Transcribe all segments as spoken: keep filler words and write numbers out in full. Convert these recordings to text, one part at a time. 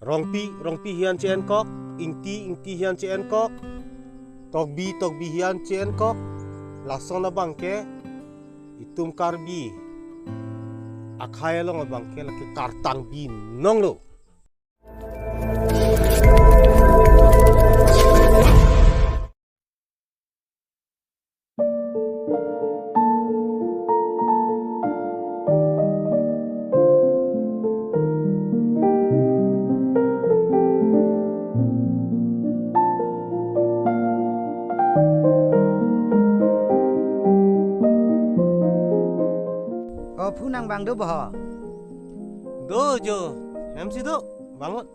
Rongpi, Rongpi hian che-en kok, Ingti, Ingti hian che-en kok, Tokbi, Tokbi hian che-en kok, lason abang ke, itum Karbi akhei along abang ke lake kartang binong lo. O phu, nang bang do bo ho? Do jo, hem si do, bangot.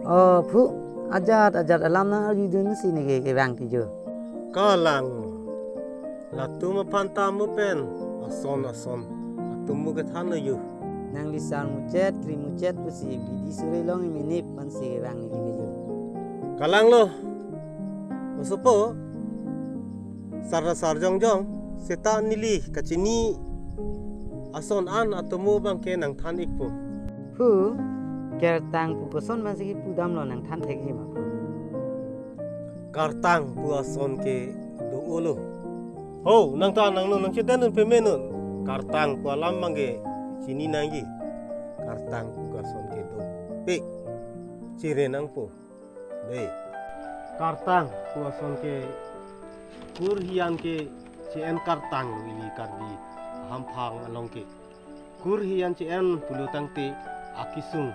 O phu, ajat ajat alam nang arjudun si neke kevang ti jo. Kalang. Latum aphan tamo pen ason ason atum mo kethan lo jo. Nangli sar muchet, kri muchet pusi bidi suri long iminip pensi kevang neke jo. Kalang lo. Osopo, sar sar jongjong, seta neli kachini ason an atomo abang ke nangthan ikpo. Phu, kartang pu koson pensi kipu damlo, nangthan thekji ma phu? Kartang pu ason ke do-o lo. Ho, nangthan nangno nangchedun un peme non. Kartang pu alam abang ke chini nangji. Kartang pu ason ke dopik. Chire nangpo. Dei. Kartang pu ason ke kur hian ke che-en kartang lo ili Karbi ahamphang along ke. Kur hian che-en pulo tangte akisung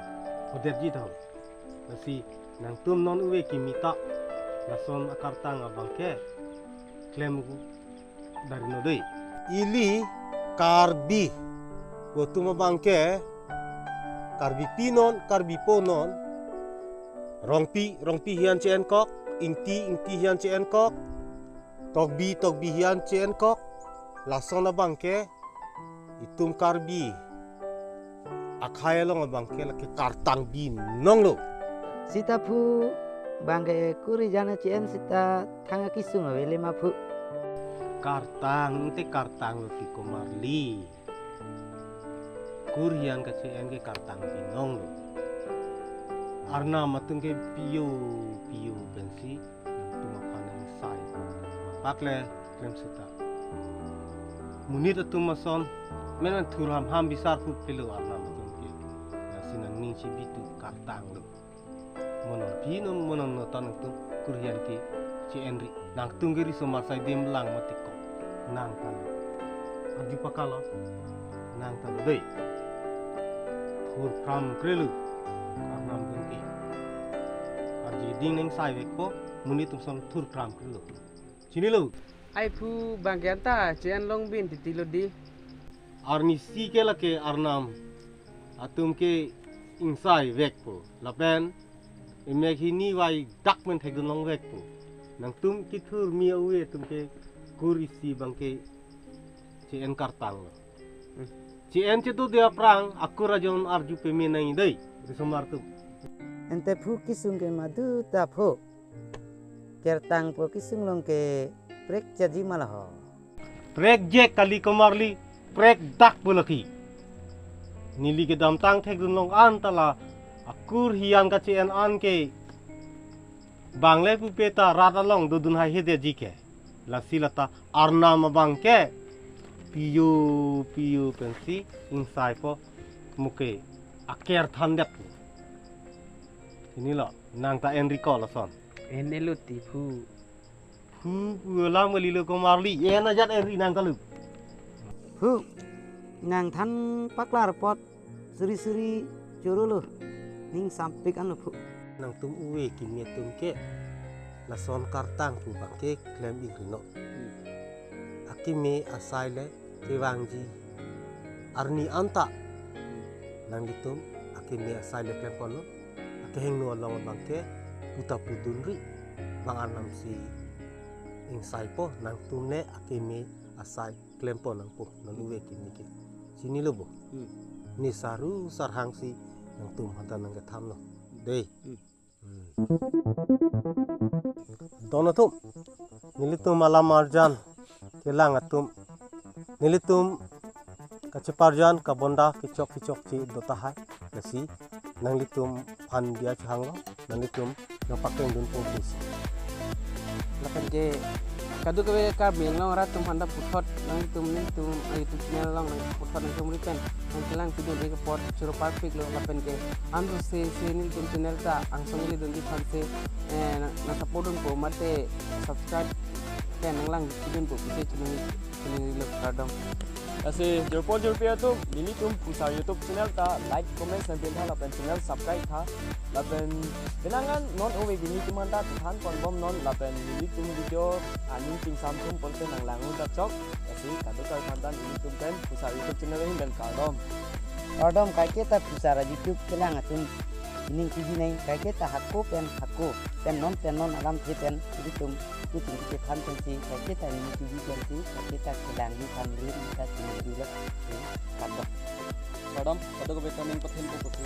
hodetji tha. Lasi nangtum non ove kimi ta lason akartang abang ke klem dari no dei. Ili Karbi pu atum abang ke Karbipi non, Karbipo non. Rongpi, Rongpi hian che-en kok, Ingti, Ingti hian che-en kok, Tokbi, Tokbi hian che-en kok. Lason abang ke itum Karbi akhei along abang ke lake kartang binong lo. Seta phu, bang ke kur hian che-en seta thang akisung avele ma phu? Kartang te kartang lo ti komarli. Kur hian kache-en ke kartang binong lo. Arnam atum ke piyo piyo pensi nangtum aphan angsai pakle klem seta. Monit atum ason men men thur hamham bisar phu pelo arnam atum ke. Lasi nangning chibitu kartang lo. Mo nangpi non, mo nangno ta nangtum kur hian ke che-enri. Nangtum ke risomar sai dem lang mati kok. Nang ta lo. Arju pakalo. Nang ta lo dei. Thur phram krelo. Arnam atum ke. Arju ding nengsai vekpo. Monit atum ason thur phram krelo. Chinilo. Ai phu, bang ke anta che-en longbin titi lo dei. Arnisi ke lake arnam atum ke ingsai vekpo. Lapen emek hini vai dak men thekdun long vekpo. Nangtum kethur mi ave atum ke kur isi abang ke che-en kartang lo. Hmm. Che-en chetu dia prang akur ajon arju peme nang dei, risomar atum. Ante phu, kisung ke madu ta phu. Kartang pu kisung along ke prekjekji ma la ho? Prekjek kali komarli, prekdak pu lake. Neli kedamtang thekdun long an ta la akur hian kache-en an ke bang le pupe ta rat along dodun haihedetji ke. Lasi lata arnam abang ke piyo piyo pensi ingsaipo, mo ke aker thandet. Chinilo, nang ta enri ko lason. Enlo ti phu. Phu pu alam kalilo komarli, en ajat enri nang ta lo. Phu, nangthan paklar apot suri suri choro lo. Ning sampik anlo phu. Nangtum ave kimi atum ke lason kartang pu abang ke klem ikri non. Akimi asai le kevangji arni anta nanglitum akimi asai le klem ponlo. Akehingno along abang ke puta pudunri, bang arnam si ingsaipo, nangtum ne akimi asai klem pon nangpo, non ave kimi ke. Chinilo bo. Hmm. Ne saru sarhang si nangtum aphan ta nangkethanlo. Dei. Hmm. Hmm. Don atum, nelitum alam arjan kelang atum nelitum kacheparjan kabonda kechok kechokche do tahai, lasi nanglitum aphan diya chehanglo, nanglitum nangpakeng dunpo pusi. Lapen ke kadokave Karbi Anglong arat atum aphanta puthot nangtum nangtum a YouTube channel along nangputhot nangtum ri pen nangkelang pidun ik apot choro parpiklo, lapen ke anso se se nelitum channel ta angsong ili dunji aphan se, eh, nang, nang support dunpo mate subscribe pen nanglang pidunpo pusi chini chini lo, kardom. Lasi jirpo jirpi atum, nelitum Phusar YouTube channel ta like, comment, nangpin tha lapen channel subscribe tha. Lapen penang an non ove nelitum aphanta than ponbom non lapen nelitum video aning chingsam thum pulote nanglang un ta chok. Lasi kadokave aphanta nelitum pen Phusar YouTube channel ahin pen kardom. Kardom, kaiketa Phusar YouTube kelang atum, ining tuji nai, kaiketa hako pen hako pen non pen non alamthe pen ilitum kuching kechethan pensi kaiketa ining tuji pensi kaiketa kelangji aphan ri mata chini dula. Kardom. Kardom, kadokave ta ning pathenpo pusi.